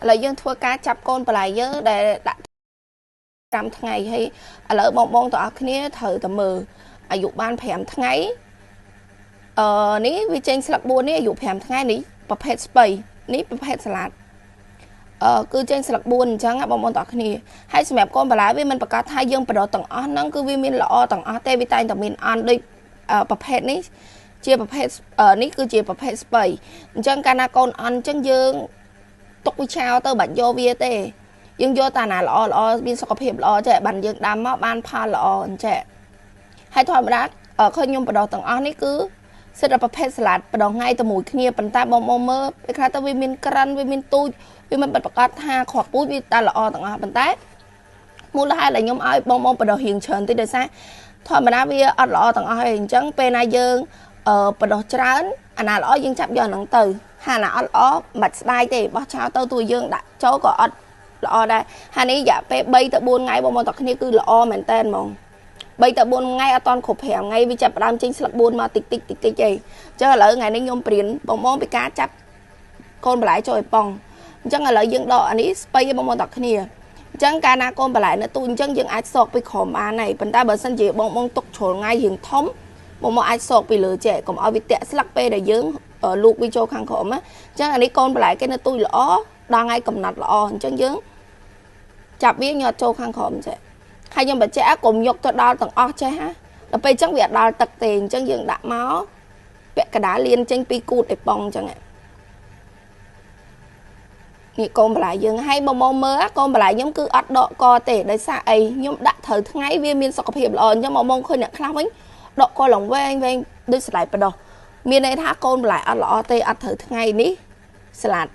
ឥឡូវយើងធ្វើការចាប់កូនបន្លែយើងដែលដាក់5ថ្ងៃហើយឥឡូវបងបងទាំងអស់គ្នាត្រូវតែមើលអាយុបាន5ថ្ងៃនេះវាចេញស្លឹក4នេះអាយុ5ថ្ងៃនេះប្រភេទស្ពៃនេះប្រភេទសាឡាត់គឺចេញស្លឹក4អញ្ចឹងបងប្អូនទាំងអស់គ្នាហើយសម្រាប់កូនបន្លែវាមិនប្រកាសថាយើងបដោះទាំងអស់ហ្នឹងគឺវាមានល្អទាំងអស់ទេវាតែងតែមានអន់ដូចប្រភេទនេះជាប្រភេទនេះគឺជាប្រភេទស្ពៃអញ្ចឹងកាលណាកូនអន់អញ្ចឹងយើងទុកវាចោលទៅបាច់យកវាទេយើងយកតាណាល្អល្អមានសុខភាពល្អចេះបានយើងដាំមកបានផលល្អអញ្ចឹងហើយធម្មតាឃើញខ្ញុំបដោះទាំងអស់នេះគឺសិតតែប្រភេទសាឡាត់បដោះថ្ងៃទៅមួយគ្នាប៉ុន្តែបងប្អូនមើលពេលខ្លះទៅវាមានក្រិនវាមានទូចវាមិនប្រកាសថាគ្រាប់ពូជវាតែល្អទាំងអស់ប៉ុន្តែមូលហេតុដែលខ្ញុំឲ្យបងប្អូនបដោះរៀងច្រើនតិចដោយសារធម្មតាវាអត់ល្អទាំងអស់ឯងអញ្ចឹងពេលណាយើងបដោះច្រើនអាណាល្អយើងចាប់យកអាហ្នឹងទៅហើយអាណាអត់ល្អមិនបាច់ស្ដាយទេបោះចោលទៅទោះយើងដាក់ចូលក៏អត់ល្អដែរហើយនេះរយៈពេល3ទៅ4ថ្ងៃបងប្អូនទាំងគ្នាគឺល្អមែនតើហ្មង3ទៅ4ថ្ងៃអត់តាន់គ្រប់5ថ្ងៃវាចាប់ផ្ដើមចេញស្លឹក4មកតិចតិចតិចតិចអីអញ្ចឹងឥឡូវថ្ងៃនេះខ្ញុំព្រៀនបងប្អូនពីការចាប់កូនបន្លែចូលឲ្យប៉ងអញ្ចឹងឥឡូវយើងដកអានេះស្ពៃបងប្អូនទាំងគ្នាអញ្ចឹងកាលណាកូនបន្លែនៅទូអញ្ចឹងយើងអាចសោកពីក្រោមបានហើយប៉ុន្តែបើសិនជាបងបងទុកជ្រុលថ្ងៃរៀងធំបងមកអាចសោកពីលើចេះកុំឲ្យវាតាក់ស្លឹកពេលដែលយើងលូកវាចូលខាងក្រោមណាអញ្ចឹងអានេះកូនបន្លែគេនៅទូចល្អដល់ថ្ងៃកំណត់ល្អអញ្ចឹងយើងចាប់វាញាត់ចូលខាងក្រោមចេះហើយខ្ញុំបញ្ជាក់កុំយកទៅដល់ទាំងអស់ចេះណាដល់ពេលអញ្ចឹងវាអត់ដល់ទឹកទេអញ្ចឹងយើងដាក់មកពាក់កណ្ដាលលៀនចេញពីគូតឲ្យប៉ុងអញ្ចឹងនេះកូនបន្លែយើងឲ្យបងមកមើលកូនបន្លែខ្ញុំគឺអត់ដកកទេដោយសារអីខ្ញុំដាក់ត្រូវថ្ងៃវាមានសុខភាពល្អអញ្ចឹងមកមកឃើញអ្នកខ្លះវិញដកកឡើងវែងវែងដូចស្លាយបដោះមានន័យថាកូនបន្លែអត់ល្អទេអត់ត្រូវថ្ងៃនេះស្លាត់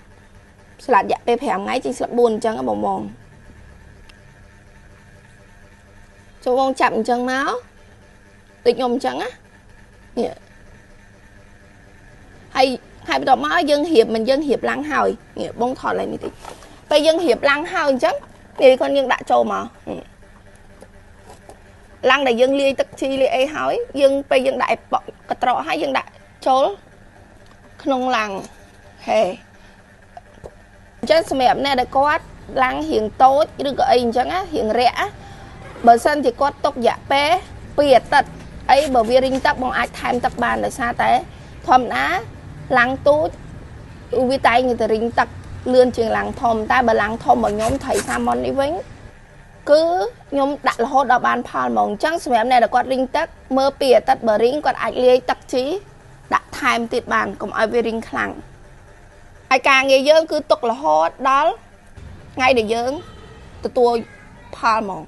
ស្លាត់រយៈពេល5ថ្ងៃចេញស្លឹក4អញ្ចឹងបងមកចូលបងចាប់អញ្ចឹងមកតិចខ្ញុំអញ្ចឹងណានេះហើយហើយបន្ទាប់មកយើងរៀបមិនយើងរៀបឡើងហើយនេះបងថតឡើងនេះតិចពេលយើងរៀបឡើងហើយអញ្ចឹងនេះគាត់យើងដាក់ចូលមកឡើងដែលយើងលាយទឹកជីលាយអីហើយយើងពេលយើងដាក់កត្រកហើយយើងដាក់ចូលក្នុងឡាំងហេអញ្ចឹងសម្រាប់អ្នកដែលគាត់ឡាំងរៀងតូចឬក៏អីអញ្ចឹងណារៀងរាក់បើសិនជាគាត់ទុករយៈពេល2អាទិត្យអីបើវារីងទឹកបងអាចថែមទឹកបានដោយសារតែធម្មតាឡាំងទូចវាតែងទៅរីងទឹកលឿនជាងឡាំងធំតែបើឡាំងធំរបស់ខ្ញុំត្រីសាម៉ុននេះវិញគឺខ្ញុំដាក់រហូតដល់បានផលហ្មងអញ្ចឹងសម្រាប់អ្នកដែលគាត់រីងទឹកមើលពីអាទិត្យបើរីងគាត់អាចលាយទឹកជីដាក់ថែមទៀតបានកុំឲ្យវារីងខ្លាំងហើយការងារយើងគឺទុករហូតដល់ថ្ងៃដែលយើងទទួលផលហ្មង